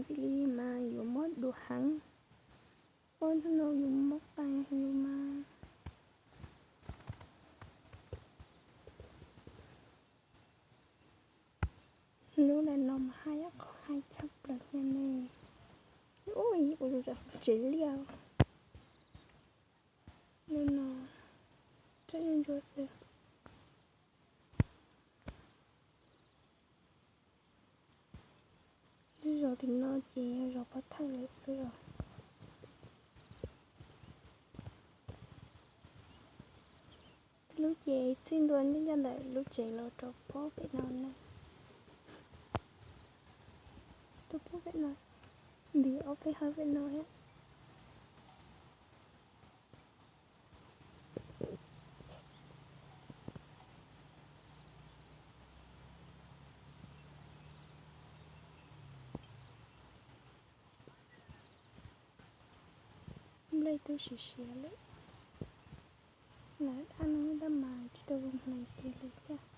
Ntxim li mas yuav mob dua heev. Ua hnub no yuav mob qai heev li mas. Lub ntawm no mas haj yam qhov haj tshaj plaws thiab ne. Ua zoo tsev liaj. Lub no tseem ntsuab xwb. Lub zos tim no ces yog zos pov thawj lawm xwb os. Lub ces txij ntua ncaj ncaj ntawm lub tsev los rau pem no na. Rau pem no, nti ob peb hawv pem no thiab. Nplej twb siav siav lawm. Lawv dab no tab mas tsis tau zoo hnav kiag li thiab.